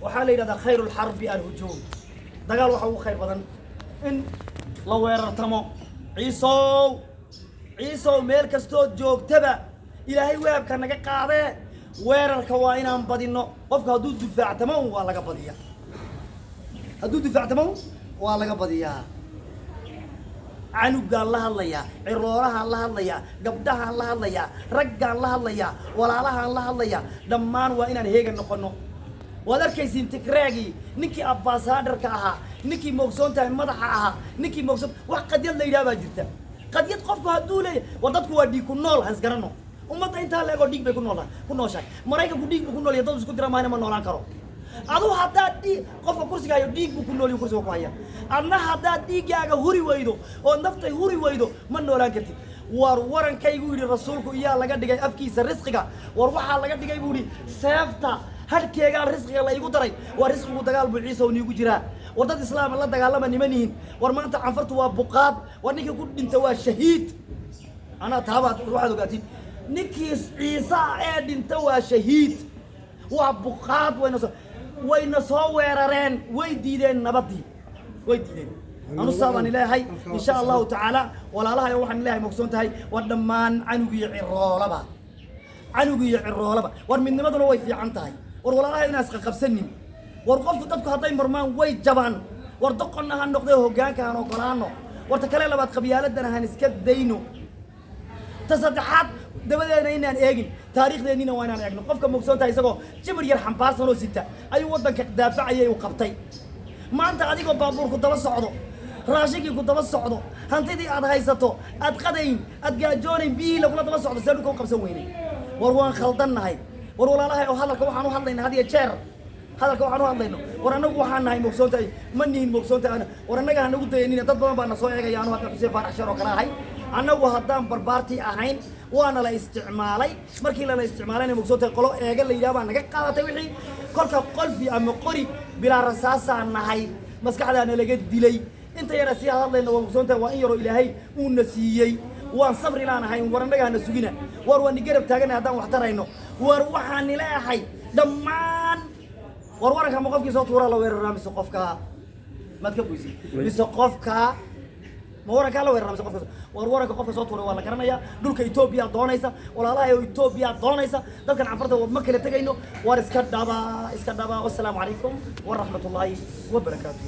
Waxaa la yidhahdaa خير الحرب الهجوم. Dagaal waxa ugu khayr badan in la weerartamo. Ciisow, Ciisow, meel kastood joogtaba Ilaahay waabka naga qaadee, weerarka waa inaan badino. Qofka hadduu difaactamo un waa laga badiyaa, hadduu difaactamo un waa laga badiyaa. Canugaan la hadlayaa, ciroolahaan la hadlayaa, gabdhahaan la hadlayaa, raggaan la hadlayaa, walaalahaan la hadlayaa, dhammaan waa inaan heegan noqono. Waad arkaysiin Tigreegii, ninkii ambassadorka ahaa, ninkii moogsoon tahay madaxa ahaa, ninkii moogsoon. Wax qadyad la yidhaha baa jirta. Qadyad qofku hadduu leeyahay, war dadku waa dhiig ku nool. Han isgarano, ummadda intaa la egoo dhiig bay ku nool ku nooshahay. Maraykanku dhiig buu ku nool yahay. Dad isku dira maayna ma noolaan karo. Adu haddaad dhiig, qofka kursiga hayo dhiig buu ku nool yahay, kursiga ku haya. Adna haddaad dhiiggaaga huri weydo oo naftay huri weydo, ma noolaan kartid. War warankaygu yidhi rasuulku, iyaa laga dhigay afkiisa risqiga. War waxaa laga dhigay buu yidhi seefta hadhkeegaa risqiga la igu daray. Waa risqigu dagaal buu, Ciisa niigu jiraa. War dad islaama la dagaalama niman yihiin. War maanta Canfartu waa buqaad. War ninkii ku dhinta waa shahiid. Anaa taabaad waxaad ogaatiin, ninkii Ciise ah ee dhinta waa shahiid, waa buqaad. Wayna soo weerareen, way diideen nabadii, way diideen. Anu saabaan ilaahay insha Allahu tacaala. Walaalahay, waxaan ilaahay mogsoon tahay, waa dhammaan canug iyo ciroolaba, canug iyo ciroolaba. War midnimaduna way fiican tahay. War walaalahay, inaan isqaqabsanin. War qofku, dadku hadday marmaan way jabaan. War doqonna ha noqdee, hoggaanka han ogolaano. War ta kale labaad, qabyaaladan han iska dayno. Ta saddexaad, dabadeena inaan eegin, taariikhdeennina waa inaan eegno. Qofka mogsoon tahay isagoo jibir yar xambaarsan oo sita ayuu waddanka daafacayay uu qabtay. Maanta adigoo baabuurku daba socdo, raashinkii ku daba socdo, hantidii aad haysato, aad qadayn, aad gaajoonayn, biyihii lagula daba socdo, see dhulka u qabsan weynay? War waan khaldannahay. War walaalahay, oo hadalka waxaan u hadlayna had iyo jeer, hadalka waxaan u hadlayno, war annagu waxaan nahay mogsoontahay ma nihin mogsoontahay. War annaga ha nagu dayanina. Dad badan baa na soo eegaya. Anu hadda Xuseen Faarax Sheer oo kale ahay. Annagu haddaan barbaartii ahayn, waana la isticmaalay. Markii lala isticmaalayna, mogsoontahay, qolo eega la yidhaha baa naga qaadatay wixii. Kolka qolfi ama qori bilaa rasaasaa nahay, maskaxdaana laga dilay. Inta yara sii hadlayna waa mogsoontahay, waa in yaroo Ilaahay uuna siiyey. Waan sabri laanahay. War annaga hana sugina. War waa ni garab taaganay haddaan wax tarayno. War waxaan nileehay dhammaan, war waranka ma qofkii soo tuuraa la weeraraa mise qofka maad ka goysid? Mise qofka ma warankaa la weeraraa mise qofka? War waranka qofka soo tuuray waa la garanayaa. Dhulka Etoobiya doonaysa, walaalahay oo Etoobiya doonaysa. Dadkan Canfarta ma kala tegayno. War iska dhaba, iska dhaba. Wassalaamu calaykum waraxmat ullaahi wabarakaatuh.